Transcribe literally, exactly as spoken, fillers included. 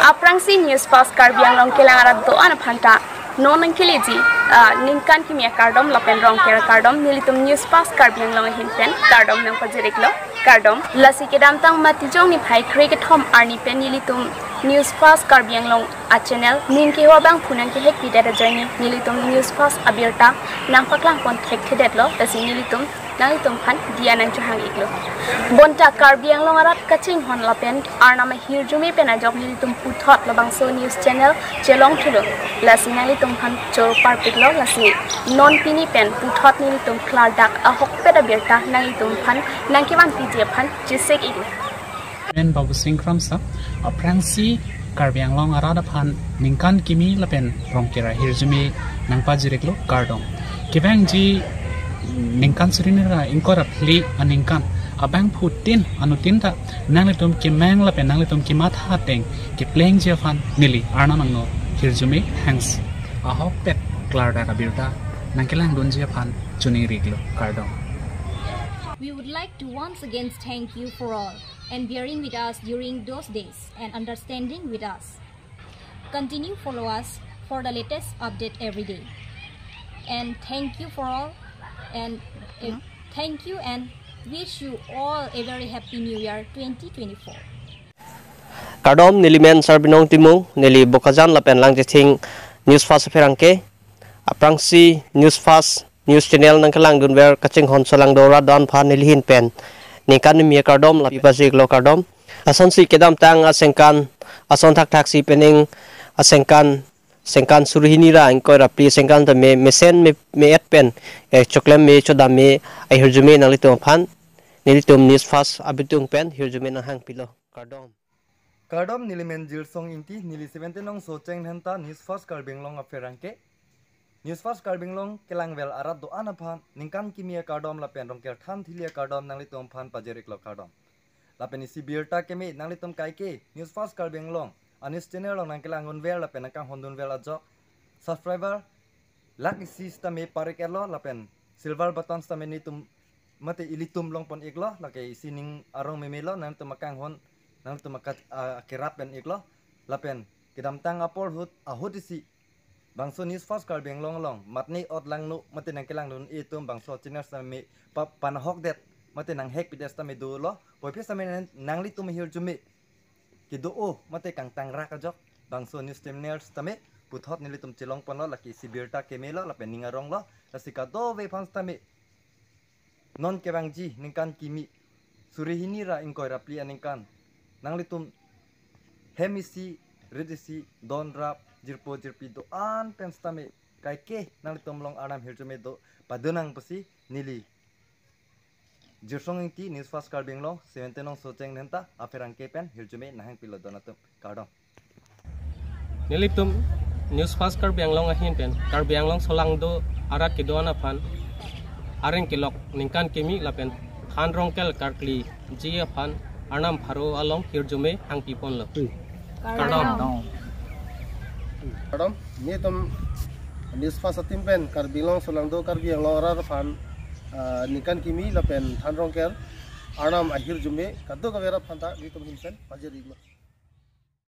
Aphrangsi News Fast Karbi Anglong kelang arat do-an aphan ta non nangkeleji, ah, ningkan kimi akardom lapen Rongker akardom nelitum News Fast Karbi Anglong ahin pen kardom nangpajir-iklo, kardom. Lasi kedamtang Matijong niphai kre-kethom arni pen nelitum News Fast Karbi Anglong a channel ning keho abangphu nangkehek pidet ajoine nelitum News Fast abirta nangpaklang pon thekthedetlo, lasi nelitum nanglitum aphan diya nangchohang-iklo. Bonta Karbi Anglong arat kachinghon lapen Arnam ahirjume pen ajok nelitum puthot labangso news channel chelongthulo. Lasi nanglitum aphan choro parpiklo, lasi non pini pen puthot nelitum klardak ahokpet abirta nanglitum aphan nangkevan piji aphan chesek-iklo. Men Babu Singh Kramsa, aphrangsi Karbi Anglong arat aphan ningkan kimi lapen Rongker ahirjume nangpajir-iklo, kardom. Kevangji ningkan suri hini ra ingkoi ra phli aningkan abangphutin anuttin ta nanglitum kemang lapen nanglitum kematha ateng keplengji aphan neli Arnam angno hirjume thanks. Ahokpet klardak abirta nangkelangdunji aphan choningri-iklo, kardom. We would like to once again thank you for all and bearing with us during those days and understanding with us. Continue follow us for the latest update every day. And thank you for all, and, uh, thank you and wish you all a very happy New Year twenty twenty-four. Kardom, neli men Sarbinong Timung, neli Bokajan lapen Langjething News Fast apherangke. Aphrangsi News Fast news channel nangkelangdunver kachinghon solangdo arat do-an aphan neli ahin pen ningkan kimi akardom lapen pajir-iklo, kardom. Lasonsi kedamtang asengkan ason thakthaksi pening asengkan, sengkan suri hini ra ingkoi ra phli asengkan ta me, mesen me, me-et pen, eh, choklem me chodam me ahirjume nanglitum aphan nelitum News Fast abitung pen hirjume nanghangpilo, kardom. Kardom, neli men Jirsong Ingti, neli Seventeen Nongso Cheng Dhenta, News Fast Karbi Anglong apherangke. News Fast Karbi Anglong kelangver arat do-an aphan ningkan kimi akardom lapen Rongker than thili akardom nanglitum aphan pajir-iklo, kardom. Lapen isi birta keme nanglitum kaike News Fast Karbi Anglong a news channel along nangkelangdunver lapen nangkanghondunver ajok subscriber lakh isi sitame parik-etlo lapen silver button sitame netum mate ilitum longpon-iklo, lake isi ning arong memelo, nangtum akanghon, nangtum aka-, a-, akerap pen-iklo, lapen kedamtang apor ahut ahut isi bangso News Fast Karbi Anglong along matne ot langno mate nangkelangdun-e atum bangso channel sitame pa-, panahokdet mate nanghekpidet sitame dolo, puvoiphit sitame nang-, nanglitum ahirjume kedo-o mate kangtangrak ajok bangso news channel sitame puthot nelitum chelongponlo, lake isi birta kemelo lapen ning aronglo, lasi kadokave aphan sitame non kevangji ningkan kimi suri hini ra ingkoi ra phli aningkan nanglitum hem isi, rit isi, don rap, jirpo jirpi do-an pen sitame kaike nanglitum along Arnam hirjume do padonang pusi neli Jirsong Ingti, News Fast Karbi Anglong, Seventeen Nongso Cheng Dhenta apherangke pen hirjume nanghangpilo don atum, kardom. Nelitum News Fast Karbi Anglong ahin pen Karbi Anglong solangdo arat kedo-an aphan areng kelok ningkan kimi lapen than Rongker karkliji aphan Arnam pharo along hirjume hangpiponlo. Kardom. Kardom. Kardom, netum News Fast a team pen Karbi Anglong solangdo Karbi Anglong arat aphan, ah, ningkan kimi lapen than Rongker Arnam ahirjume kadokave arat aphan ta netum ahin pen pajir-iklo.